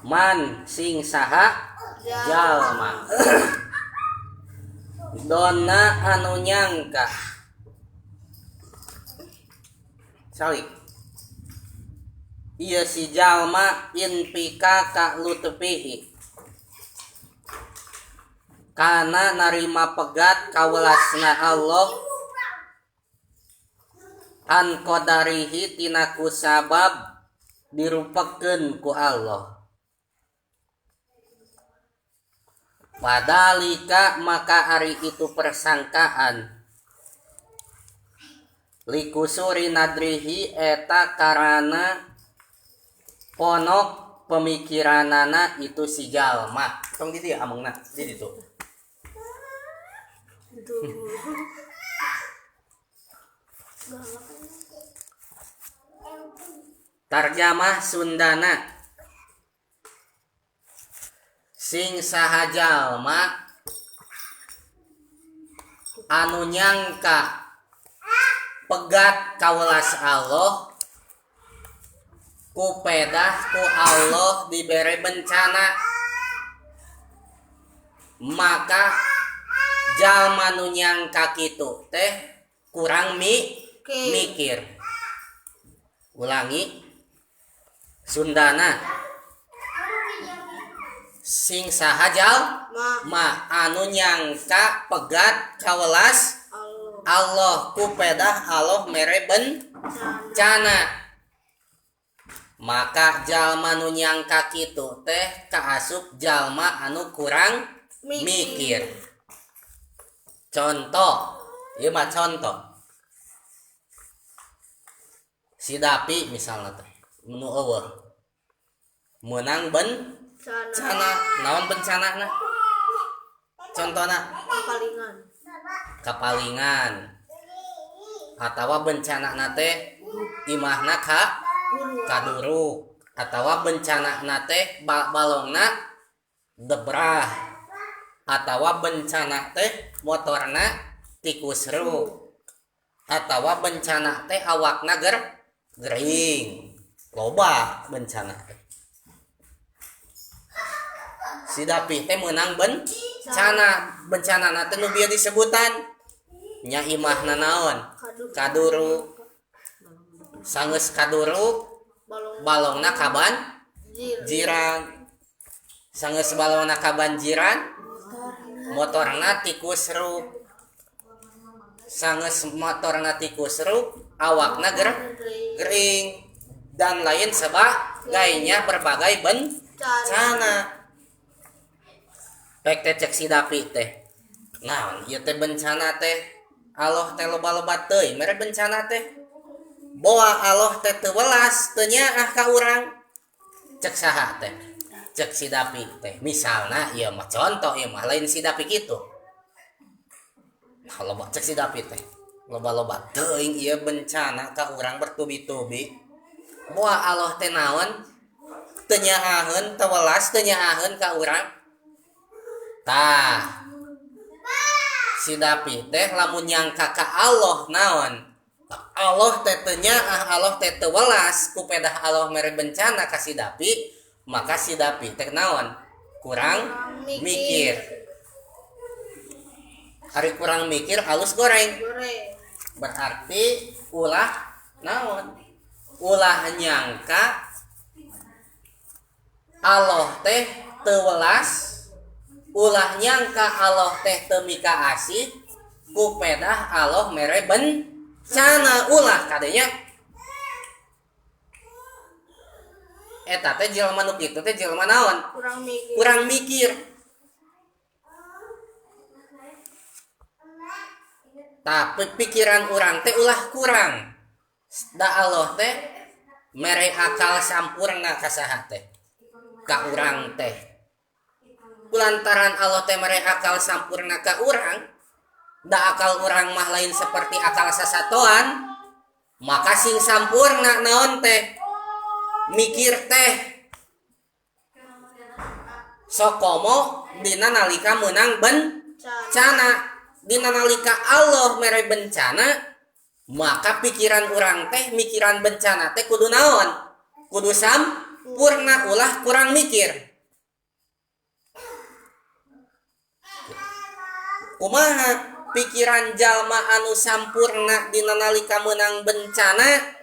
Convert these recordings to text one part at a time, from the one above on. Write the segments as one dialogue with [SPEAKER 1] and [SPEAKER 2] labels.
[SPEAKER 1] Man sing saha jalma dona anu nyangka salik ieu si jalma infika ka lutfihi kana narima pegat kawelasna Allah an qadarihi tina kusabab dirupakeun ku Allah. Padalika maka ari itu persangkaan likusuri nadrihi eta karana ponok pemikiranana itu si jalma. Tong di dieu amengna di ditu. Tarjamah Sundana sing saha jalma anu nyangka pegat kawelas Allah ku pedah ku Allah dibere bencana maka jalma nu nyangka kitu teh kurang mikir. Ulangi Sundana sing saha jalma anu nyangka pegat kawelas Allah ku pedah Allah mere bencana maka jalma nu nyangka kitu teh kaasup jalma anu kurang mikir. Contoh ieu mah contoh si Dapi misalna teh nu eueuh meunang bencana naon bencanana contohna kapalingan atawa bencanana teh imahna kaduruk atawa bencanana teh balongna debrah atawa bencana teh motorna tikus ruk atawa bencana teh awakna gering. Loba bencana teh si Dapi teh meunang bencana bencanana teh nu bieu disebutan nya imahna naon kaduruk sanggeus kaduruk balongna kaban jiran sanggeus balongna kabanjiran motorna tikus ruk sanggeus motorna tikus ruk awakna gering dan lain sebagainya berbagai bencana. Pek teh cek si Dapi teh naon ieu teh bencana teh Allah teh loba-loba teuing mere bencana teh boa Allah teh teu welas teu nyaah ka urang cek saha teh cek si Dapi teh misalna ieu mah contoh ieu mah lain si Dapi kitu nah loba cek si Dapi teh loba-loba teuing ieu bencana ka urang bertubi-tubi boa Allah teh naon teu nyaaheun teu welas teu nyaaheun ka urang. Tah si Dapi teh lamun nyangka ka Allah naon Allah teh teu nyaah Allah teh teu welas ku pedah Allah mere bencana ka si Dapi maka si Dapi teh naon kurang mikir. Ari kurang mikir halus goreng berarti ulah naon ulah nyangka Allah teh teu welas ulah nyangka Allah teh teu mika asih ku pedah Allah mere bencana ulah kadenya eta teh jelema nu kitu teh jelema naon kurang mikir. Tapi pikiran urang teh ulah kurang da Allah teh mere akal sampurna ka saha teh ka urang teh lantaran Allah teh mere akal sampurna ka urang da akal urang mah lain seperti akal sasatoan maka sing sampurna naon teh mikir teh sokomo dina nalika meunang bencana dina nalika Allah mere bencana maka pikiran urang teh mikiran bencana teh kudu naon kudu sampurna, ulah kurang mikir. Kumaha pikiran jalma anu sampurna dina nalika meunang bencana?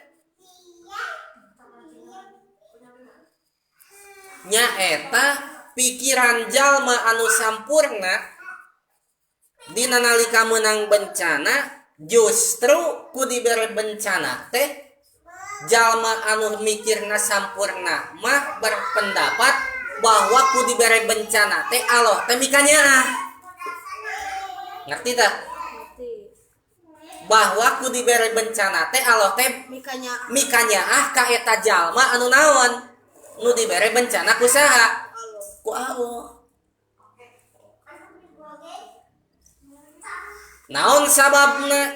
[SPEAKER 1] Nyaeta pikiran jalma anu sampurna dina nalika meunang bencana justru ku dibere bencana teh jalma anu mikirna sampurna mah berpendapat bahwa ku dibere bencana teh Allah teh mikanyaah. Ngerti tak? Bahwa ku dibere bencana teh Allah teh mikanyaah ka eta jalma anu naon nu dibere bencana ku saha? Ku Allah. Naon sababna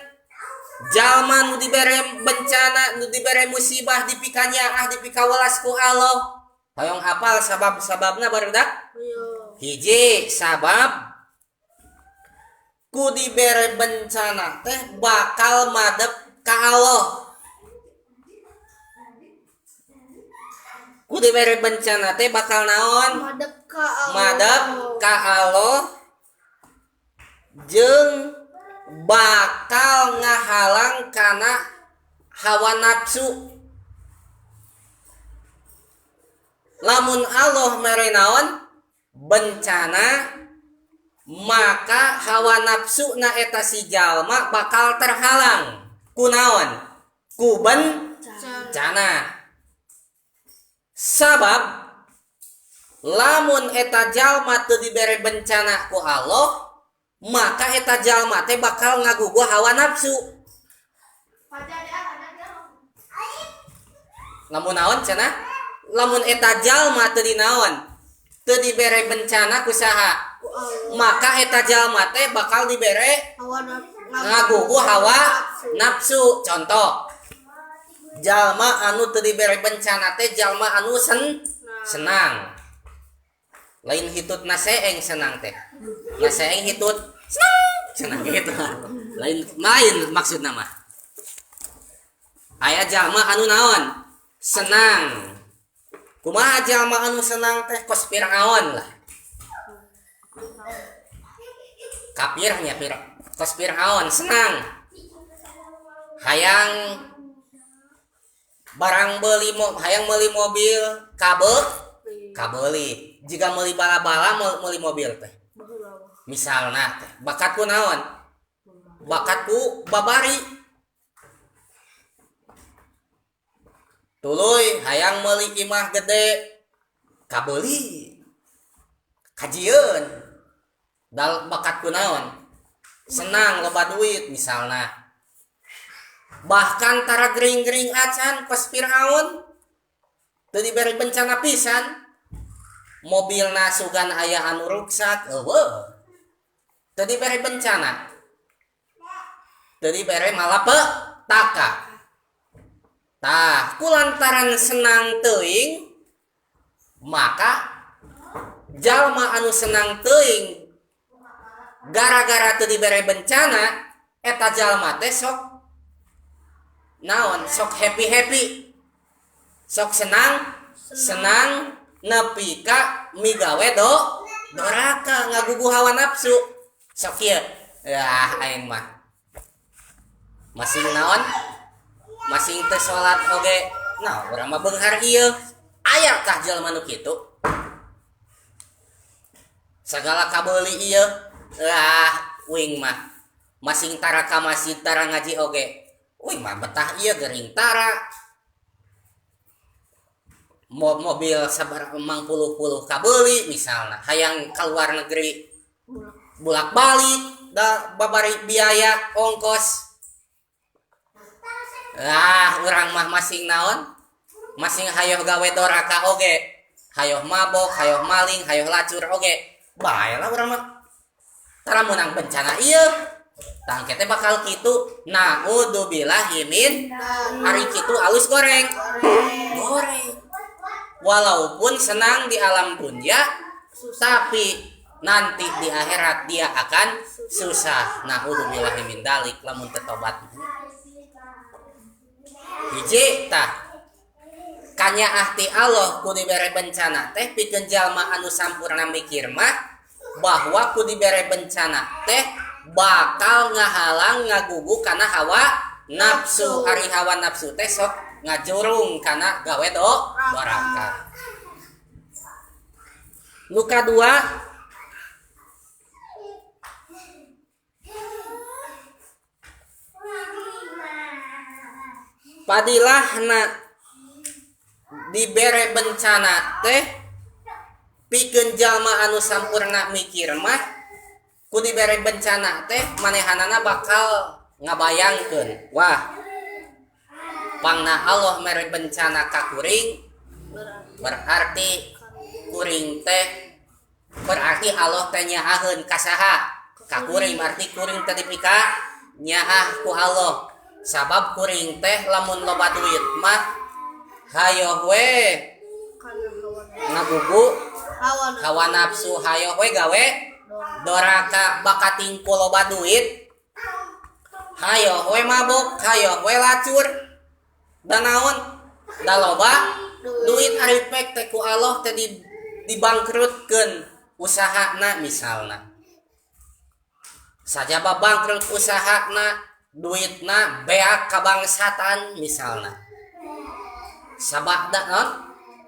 [SPEAKER 1] jalma nu dibere bencana, nu dibere musibah dipikanyaah, dipikawelas ku Allah? Hoyong apal sabab-sababna barudak? Hiji sabab ku dibere bencana teh bakal madep ka Allah. Ku dibere bencana teh bakal naon?
[SPEAKER 2] Madep ka Allah.
[SPEAKER 1] Madep ka Allah jeung bakal ngahalang kana hawa nafsu. Lamun Allah mere naon? Bencana, maka hawa nafsu na eta si jalma bakal terhalang ku naon? Ku bencana. Sabab lamun eta jalma teu dibere bencana ku Allah, maka eta jalma teh bakal ngagugu hawa nafsu. Lamun naon cenah? Lamun eta jalma teu dinaon? Teu dibere bencana ku saha? Maka eta jalma teh bakal dibere ngagugu hawa nafsu. Contoh, jalma anu teu dibere bencana teh jalma anu senang. Lain hitut naseeng senang teh. Naseeng hitut senang, senang gitu. Lain main maksudna mah. Aya jalma anu naon? Senang. Kumaha jalma anu senang teh kos Firaun lah. Kafirnya kos Firaun senang. Hayang barang beli hayang meuli mobil kabeuli. Jika meuli bala-bala meuli mobil teh. Misalna teh bakat ku naon? Bakat ku babari. Tuluy hayang meuli imah gede kabeuli. Kajieun. Dal bakat ku naon? Senang loba duit misalna. Bahkan tara gering-gering acan kos Firaun teu dibere bencana pisan. Mobilna sugan aya anu ruksak eueuh. Teu dibere bencana. Teu dibere malapetaka. Tah, kulantaran senang teuing maka jalma anu senang teuing gara-gara teu dibere bencana eta jalma teh sok naon? Sok happy-happy. Sok senang nepi ka migawe doraka ngagugu hawa nafsu. Sok ieu. Yah aing mah. Masing naon? Masing teu salat oge. Nah, urang mah beunghar ieu. Aya kah jalma nu kitu? Sagala kabeuli ieu. Lah, uing mah. Masing tara ka masjid tara ngaji oge. Uing mah betah ieu gering tara. Mobil sabar emang puluh-puluh kabeuli misalna. Hayang keluar negeri bolak-balik da babari biaya ongkos. Lah, urang mah masing naon? Masing hayoh gawe doraka oge. Hayoh mabok, hayoh maling, hayoh lacur oge. Bae lah urang mah. Tara meunang bencana ieu. Tangke teh bakal kitu. Naudzubillahi min ari kitu alus goreng. Goreng. Walaupun senang di alam dunia, tapi nanti di akhirat dia akan susah. Naudzubillahi min dalik lamun teu tobat. Hiji tah. Kanyaah ti Allah ku dibere bencana teh pikeun jalma anu sampurna mikir mah bahwa ku dibere bencana teh bakal ngahalang ngagugu kana hawa nafsu. Ari hawa nafsu teh sok ngajurung kana gawe doraka. Nu kadua padilahna dibere bencana teh pikeun jalma anu sampurna mikir mah ku dibere bencana teh manehanana bakal ngabayangkeun wah pangna Allah mere bencana ka kuring berarti kuring teh berarti Allah teh nyaaheun ka saha ka kuring berarti kuring teh dipika nyaah ku Allah sabab kuring teh lamun loba duit mah hayoh we ngagugu hawa nafsu hayoh we gawe doraka bakating ku loba duit hayoh we mabok hayoh we lacur da naon da loba duit ari pek teh ku Allah teh dibangkrutkeun usahana misalna sajaba bangkrut usahana duitna beak kabangsatan misalna sabada non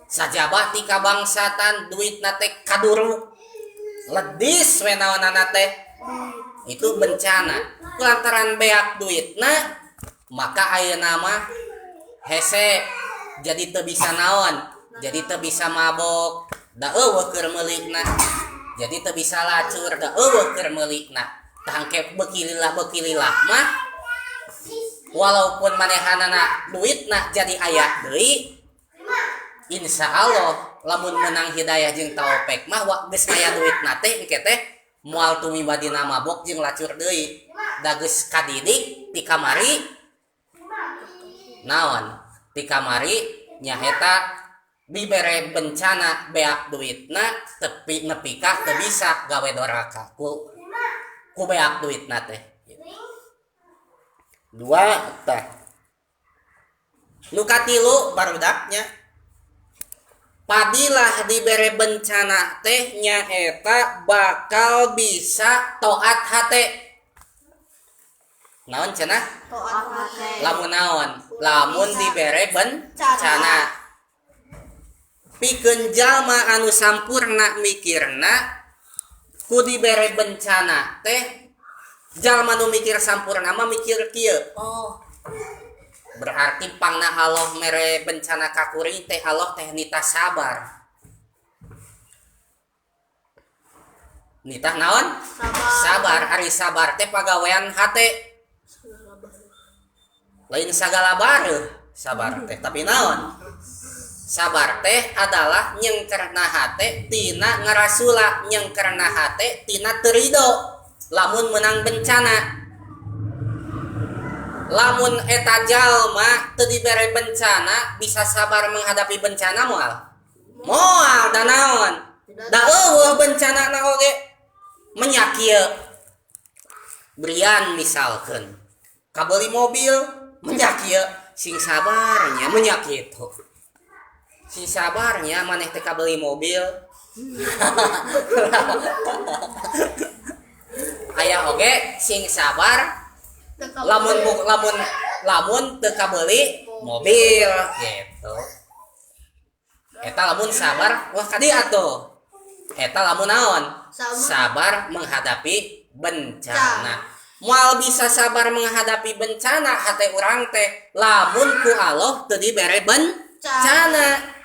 [SPEAKER 1] sajaba ti kabangsatan duitna teh kaduruk ledis we naonana teh itu bencana lantaran beak duitna maka ayeuna mah hese jadi teu bisa naon jadi teu bisa mabok da eueuh keur meulikna jadi teu bisa lacur da eueuh keur meulikna tangkep beuki lila mah walaupun manehanana duitna jadi aya deui insya Allah lamun menang hidayah jeung taufik mah geus aya duitna teh engke teh moal tumiba dina mabok jeung lacur deui da geus kadidik ti kamari naon ti kamari nyaeta dibere bencana beak duitna tepi nepi ka teu bisa gawe doraka ku beak duitna teh. Dua tah nu katilu barudaknya padilah dibere bencana teh nyaeta bakal bisa toat hate naon cenah
[SPEAKER 2] toat hate
[SPEAKER 1] lamun naon lamun dibere bencana pikeun jalma anu sampurna mikirna ku dibere bencana teh jalma nu mikir sampurna mah mikir kieu oh berarti pangna Allah mere bencana ka kuring teh Allah teh nitah sabar nitah naon sabar ari sabar teh pagawean hate lain sagala bareuh sabar teh tapi naon sabar teh adalah nyengkerna hate tina ngarasula nyengkerna hate tina teu rido lamun menang bencana lamun eta jalma teu dibere bencana bisa sabar menghadapi bencana moal moal da naon da eueuh bencana na oge menyakieu Brian misalkeun kabeuli mobil menyakieu sing sabarnya menyakitu sing sabarnya maneh teh kabeuli mobil aya oge sing sabar lamun lamun lamun teu kabeuli mobil gitu eta lamun sabar wah kadi atuh eta lamun naon sabar menghadapi bencana moal bisa sabar menghadapi bencana hate urang teh lamun ku Allah teu dibere bencana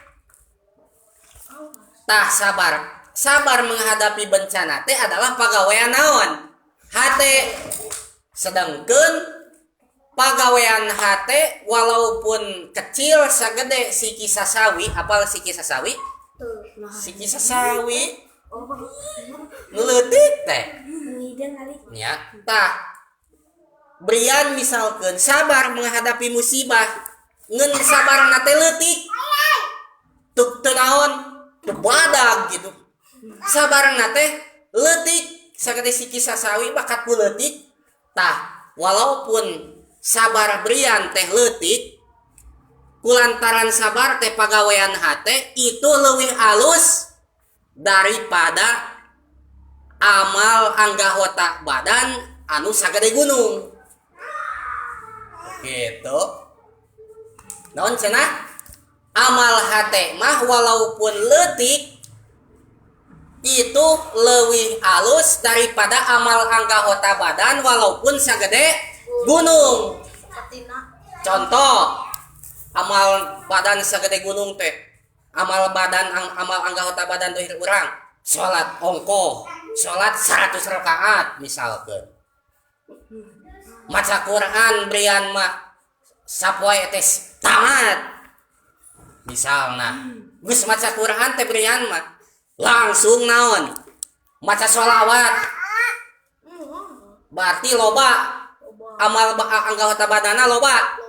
[SPEAKER 1] tah sabar sabar menghadapi bencana teh adalah pagawean naon hate sedangkan pagawean hate walaupun kecil sagede siki sasawi apal siki sasawi siki sasawi nu leutik teh nya tah Brian misalkeun sabar menghadapi musibah ngeun sabarna teh leutik teu teu naon teu badag gitu sabarna teh leutik sagede siki sasawi bakat ku leutik tah walaupun sabar Brian teh leutik Kulantaran sabar teh pagawean hate itu leuwih alus daripada amal anggota badan anu sagede gunung. Gitu. Naon cenah? Amal hate mah walaupun leutik itu leuwih alus daripada amal anggota badan walaupun sagede gunung. Contoh amal badan sagede gunung teh, amal badan amal anggota badan dohir urang, salat ongkoh, salat 100 rakaat misalkan. Maca Quran brian mah sapoe teh tamat. Misalna geus maca Quran teh brian mah langsung naon? Maca sholawat. Berarti loba amal anggota badana loba.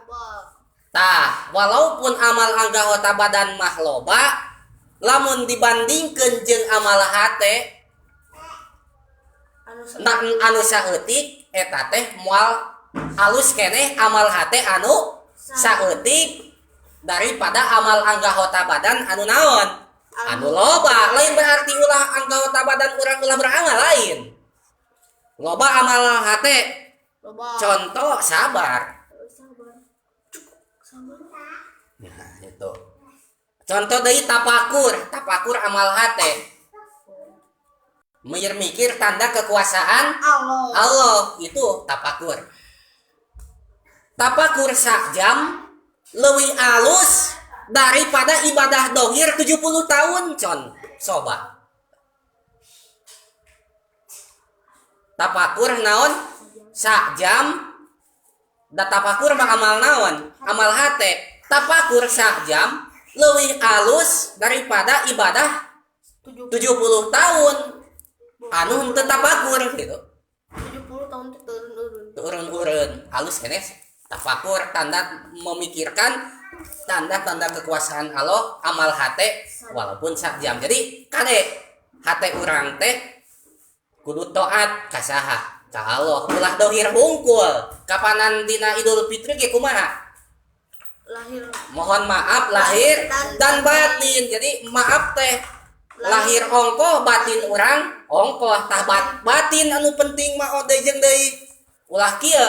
[SPEAKER 1] Tah, walaupun amal anggota badan mah loba, lamun dibandingkeun jeung amal hate anu saeutik eta teh moal alus keneh amal hate anu saeutik daripada amal anggota badan anu naon? Anu loba. Lain berarti ulah anggota badan urang ulah beramal, lain. Loba amal hate. Contoh sabar. Nah, itu. Contoh deui tapakur, tapakur amal hate. Mikir tanda kekuasaan
[SPEAKER 2] Allah.
[SPEAKER 1] Allah itu tapakur. Tapakur sak jam leuwih alus daripada ibadah dohir 70 tahun, con. Soba. Tapakur naon? Sak jam. Da tapakur mah amal naon? Amal hate. Tapakur sak jam leuwih alus daripada ibadah 70 tahun anu henteu tapakur gitu.
[SPEAKER 2] 70 tahun teh turun-urun.
[SPEAKER 1] Turun-urun. Alus keneh tapakur tanda memikirkan tanda-tanda kekuasaan Allah amal hate walaupun sak jam. Jadi kade hate urang teh kudu taat ka saha? Ka Allah. Ulah dohir hungkul. Kapanan dina Idul Fitri ge kumaha?
[SPEAKER 2] Lahir.
[SPEAKER 1] Mohon maaf lahir dan batin. Jadi maaf teh lahir ongkoh batin urang ongkoh tah batin anu penting mah ode jeung deui. Ulah kieu.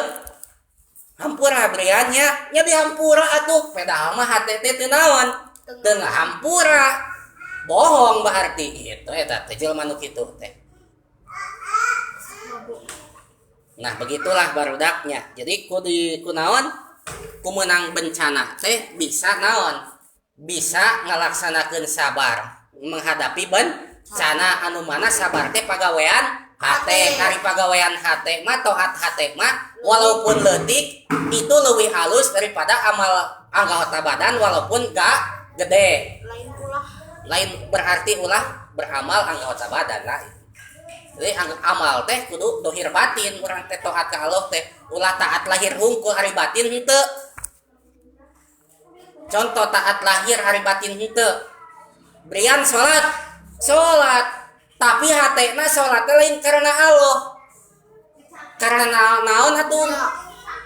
[SPEAKER 1] Hampura briannya nya dihampura atuh padahal mah hate teh teu naon? Teu ngahampura. Bohong berarti itu eta teh jelema nu kitu teh. Nah, begitulah barudaknya. Jadi kunaon kumenang bencana teh bisa naon? Bisa ngalaksanakeun sabar menghadapi bencana anu mana sabar teh pagawean hate. Ari pagawean hate mah taat hate mah walaupun leutik itu leuwih halus daripada amal anggota badan walaupun gak gede.
[SPEAKER 2] Lain ulah.
[SPEAKER 1] Lain berarti ulah beramal anggota badan lain. Jadi amal teh kudu dohir batin urang teh taat ka Allah teh ulah taat lahir hungkul ari batin henteu. Contoh taat lahir ari batin henteu. Brian salat, salat tapi hatena salat teh lain karena Allah. Karena naon atuh?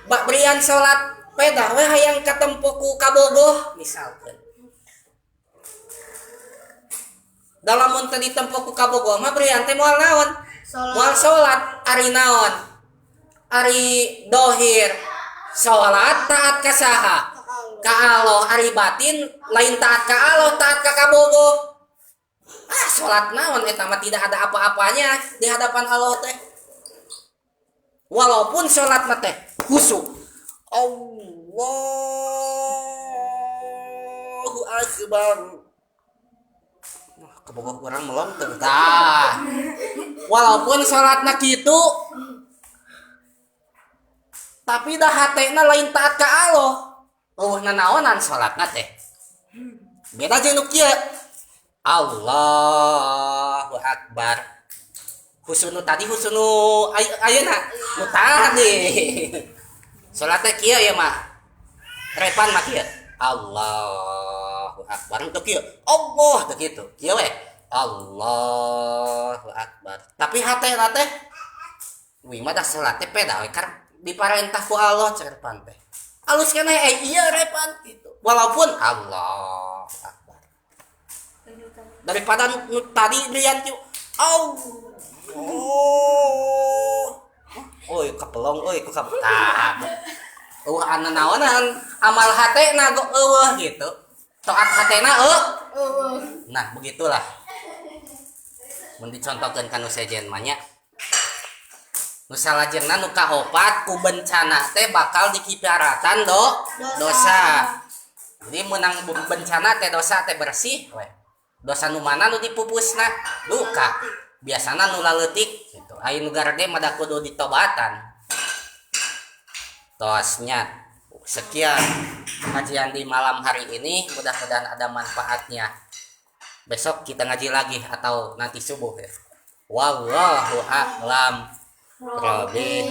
[SPEAKER 1] Bak Brian salat pedah we hayang katempo ku kabogoh misalkeun. Dalam mun teu ditempo ku kabogoh mah Brian teh moal naon? Moal salat ari naon? Ari dohir salat taat ka saha? Ka Allah. Ari batin lain taat ka Allah, taat ka kabogoh. Ah salat naon eta mah tidak ada apa-apanya di hadapan Allah teh. Walaupun salat mah teh khusyuk. Allahu akbar. Kabogoh urang melong teu tah. Walaupun salatna kitu tapi dah hatena lain taat ka Allah. Eueuh nanaonan salatna teh. Beda jeung nu kieu. Allahu akbar. Husnu tadi husnu ayeuna nu tadi. Salat teh kieu ya mah. Repan mah kieu. Allahu akbar teu kieu. Allah teu kitu. Kieu we. Allahu akbar. Tapi hatena teh wih mah dah salat teh peda we kar diparentah ku Allah cek repan teh. Alus keneh iya repan gitu. Walaupun Allah Akbar. Daripada nu tadi rian kieu. Oh. Oh. Oi, kapelong euy ku kap. Tah. Euweuh nanaonan amal hatena euweuh gitu. Taat hatena euweuh. Nah, begitulah. Mun dicontohkeun ka nu sejen mah nya. Nu salajengna, nu kaopat, ku bencana teh bakal dikiparatan dosa. Jadi menang bencana teh dosa teh bersih we. Dosa nu mana nu dipupusna? Duka. Biasana nu laleutik gitu. Aya nu garede mah da kudu ditobatan. Tosnya sekian kajian di malam hari ini, mudah-mudahan ada manfaatnya. Besok kita ngaji lagi atau nanti subuh ya. Wallahu a'lam. Robi.